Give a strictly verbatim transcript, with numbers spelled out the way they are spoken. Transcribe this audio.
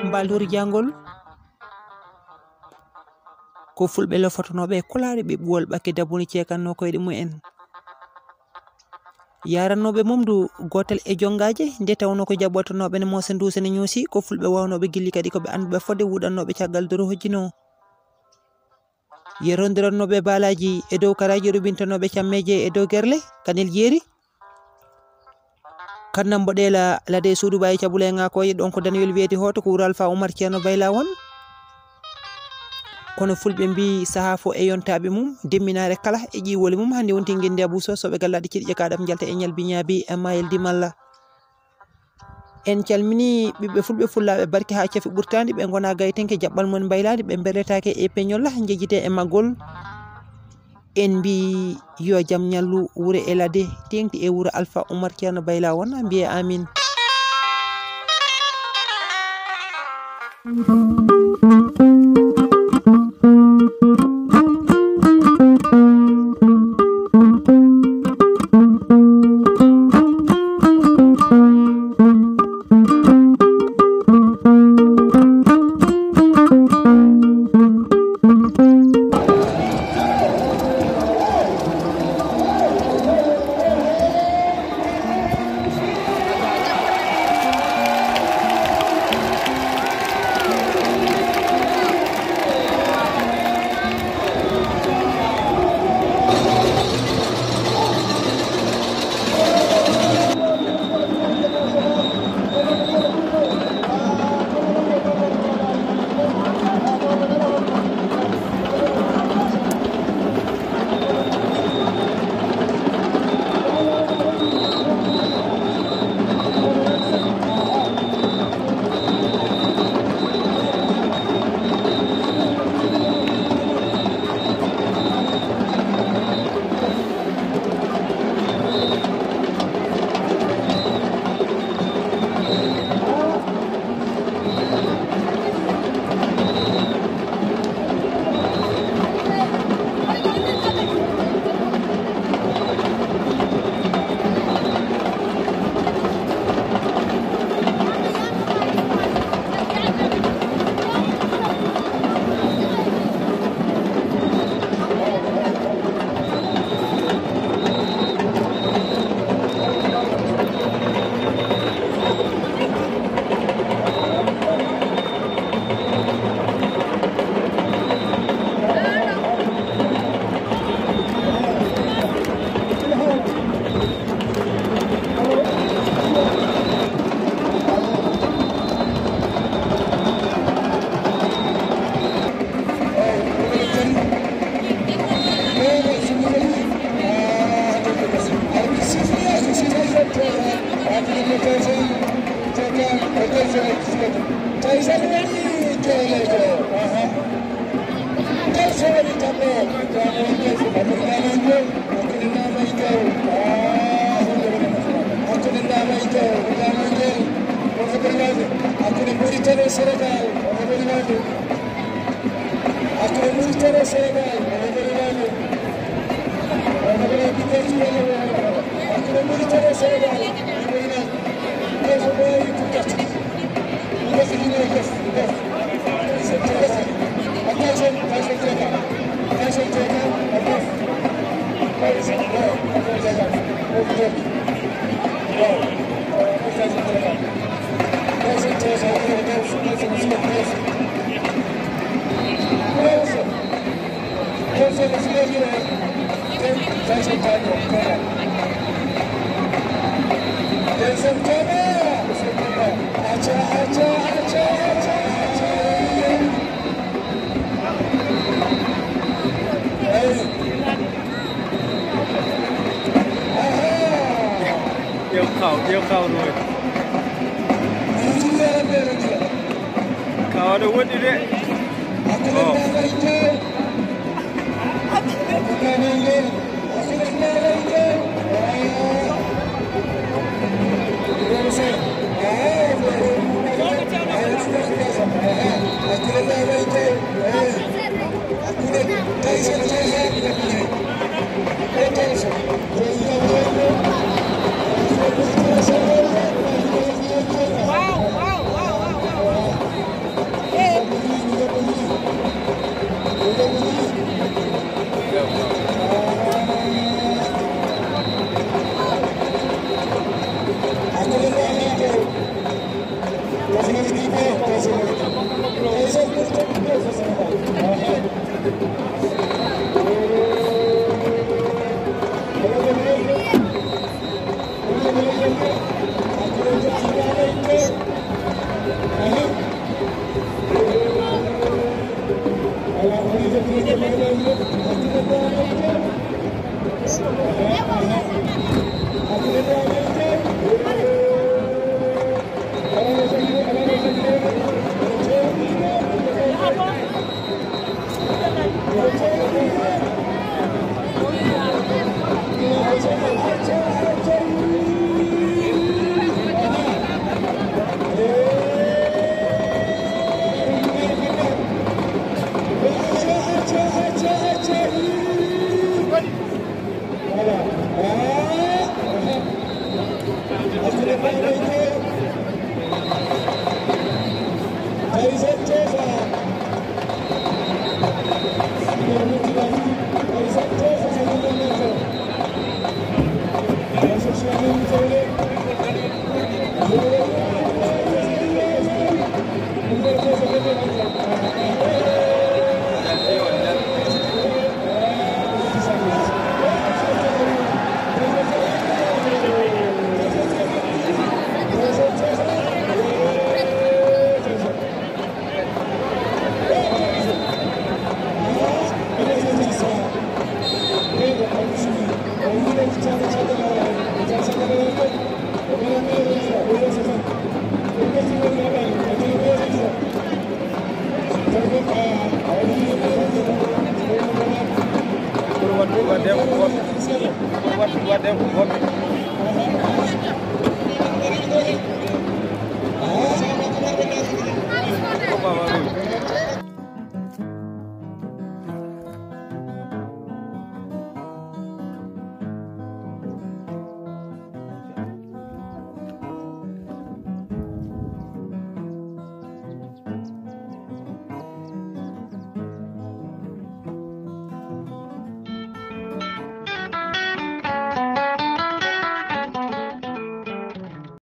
Balori jangol. Ko fulɓe lofotonooɓe e kulaari ɓe ɓuwol ɓakke dabuni ceekannoo koyɗe mumen. Yarannooɓe mum du gootel e jongaaje, nde tawnoo ko jaɓɓotonooɓe ne moosa nduuse ne ñoosi, ko fulɓe wawnooɓe gilli kadi ko ɓe annduɓe fodde wuɗannooɓe caggal doro hojjinoo. Yerondirannooɓe baalaaji e dow karaaji, rubintanooɓe cammeeje e dow gerle, kanel jeeri. Kannam mboɗeela lade suudu ɓaayi cabule ŋaakoye, ɗon ko Daniel weeti hooto ko wuro Alfa Umar Ceerno Bayla won. Kono fulɓe mbii sahaa fof e yontaaɓe mum, demminaare kala e ƴiiwole mum, hannde wonti ngenndiya buso, soɓe gallaaɗe ciɗi ƴekaaɗam njalta e ñalbi ñaabi e maayel dimalla. En calmini ɓiɓɓe fulɓe fullaaɓe barke haa cafi ɓurtaandi, ɓe ngona gaytenke jaɓɓal mum mbaylaandi, ɓe mberletaake e peñol, njejjite e maggol. En mbii yo jam ñallu wure e ladde, teeŋti e wuro Alfa Umar Ceerno Bayla won, mbiyee amin. Hakkunde Mauritanie e Sénégal, hakkunde Mauritanie e Sénégal, hakkunde Mauritanie e Sénégal. Ƴeew kaw, ƴeew kaw no waɗi. Kaw aɗa woɗɗi de. Oh. Wow, wow, wow, wow, wow. Ɓuri wattude waɗde ko goɗɗo. Ɓuri wattude waɗde ko goɗɗo. Ko baba ɗum.